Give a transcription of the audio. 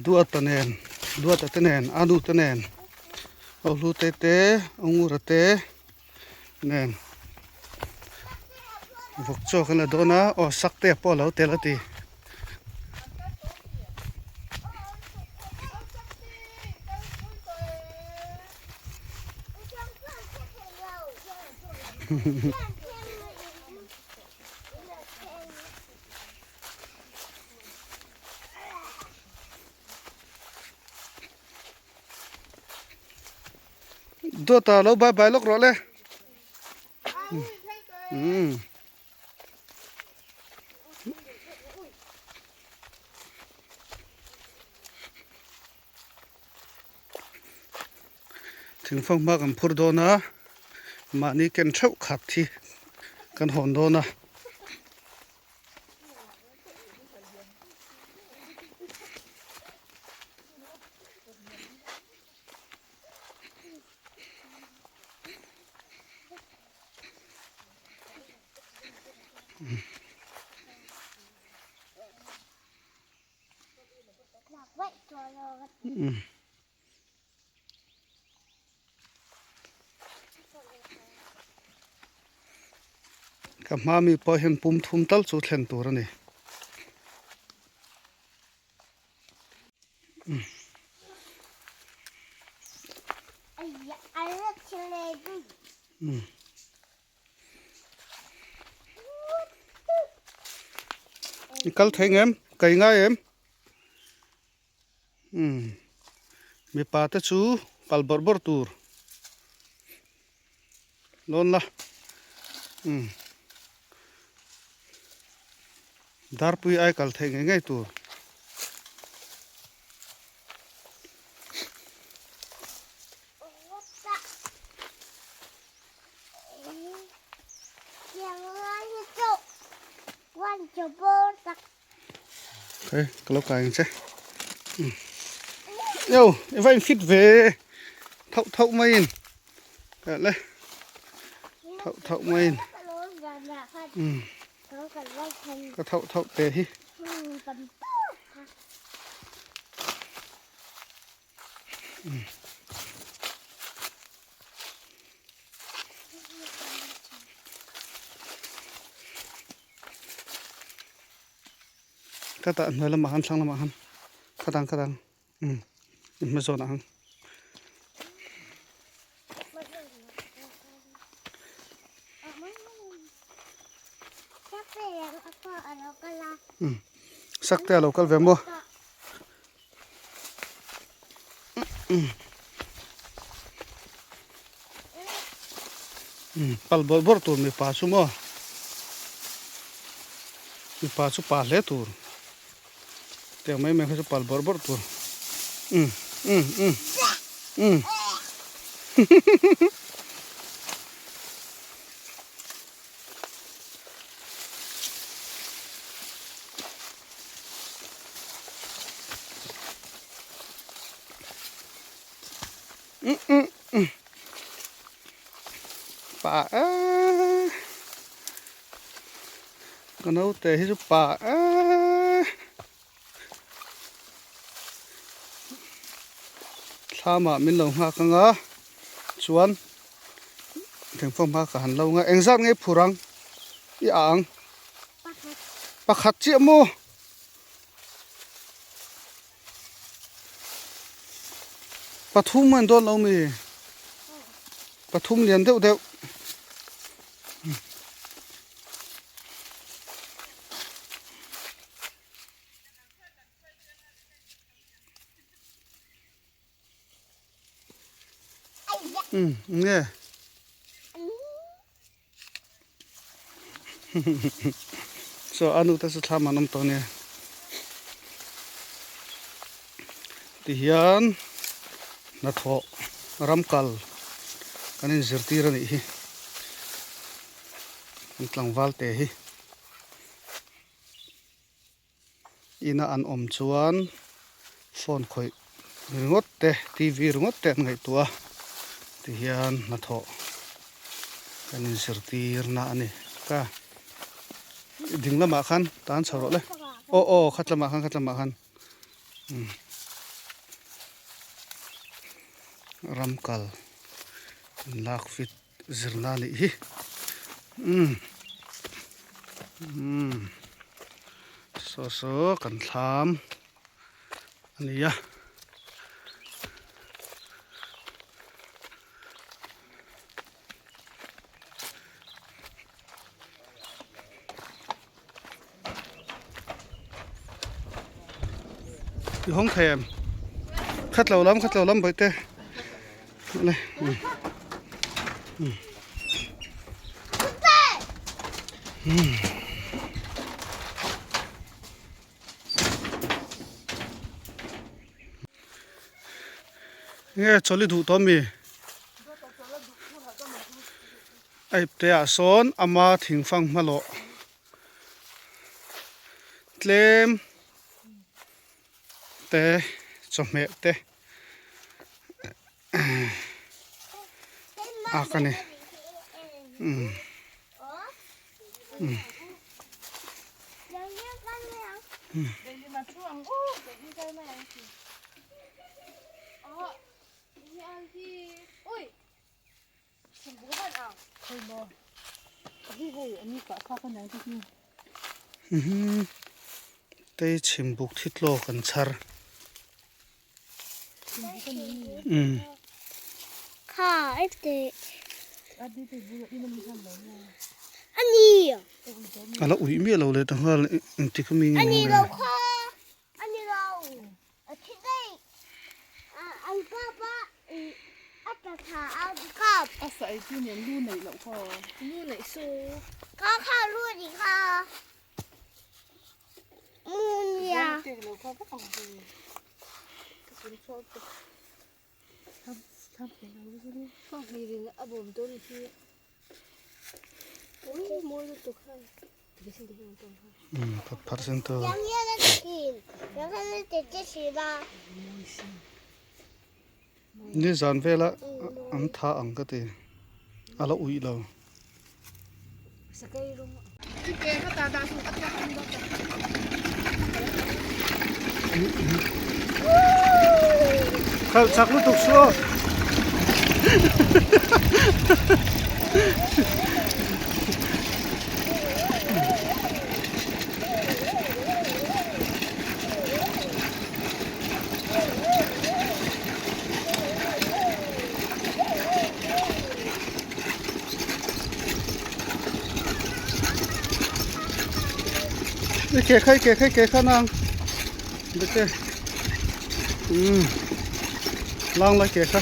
Duata nen Duata te nen Anu te nen Auhlute te Aungura te nen vawk chaw kan la dawn a aw sak te pawh a lo tel a ti. Dawta lo bye bye lawk rawh le. Umm. Thingfang hma kan phur dawn a, mahni ken theuh khat hi kan hawn dawn a. Ka hma mi pawh hian pum thum tal chu thlen tur a ni. I kal thei ngem? Kai ngai em? Umm mipa te chu kal bawrh bawrh tur lawn la umm darpui ai kal theih ngei ngei tur. Hey, ka lo kai ang che. Yo, i va in fit ve. Thau thau mai in. Ka le. Thau thau mai in. Ka thau thau te hi. Ka tah hnuai lamah khan thlang lamah khan khadang khadang umm in hma zawnah khan. Umm sak te a lo kal ve maw. Pal bawrh bawrh tur mipa chu maw mipa chu pa hle tur tiang mai mai kha chu pal bawrh bawrh tur umm umm umm umm Pa e ka naute hi chu pa e thlamah min lo nghak anga chuan thingfang hma ka han lo anga engzat nge phur ang i ah ang pakhat chiah maw. Pathum an dawn lo mi pathum lian deuh deuh um nge so a nu te chu thlam an awm tawh ania tihian hnathawh ram kal kan in zirtir a nih hi an tlangval te hi. Ina an awm chuan phone khawih ringawt te TV ringawt te an ngaihtuah a tihian hnathawh kan inzirtir na a ni ka ding lamah khan tan chho rawh le aw aw khat lamah khan khat lamah khan umm ram kal lak fit zirna a nih hi umm umm saw saw kan thlam a ni a. I hawng thei em? Khat lo lam khat lo lam bawihte le um um um Nge chawlh i duh tawh mi? A ipte ah sawn ama thingfang hmalawh tlem te chawhmeh te ak a ni umm umm. Tei chhim buk thi tlawk an chhar. A la uih miah lo leh ta nghal engtik ami nge maw le. Phar center. Ni zan vela an tha ang ka ti a la uih lo. Khalh chak lutuk su aw. I ke kha i ke kha i ke kha nang bete umm lang lai ke kha.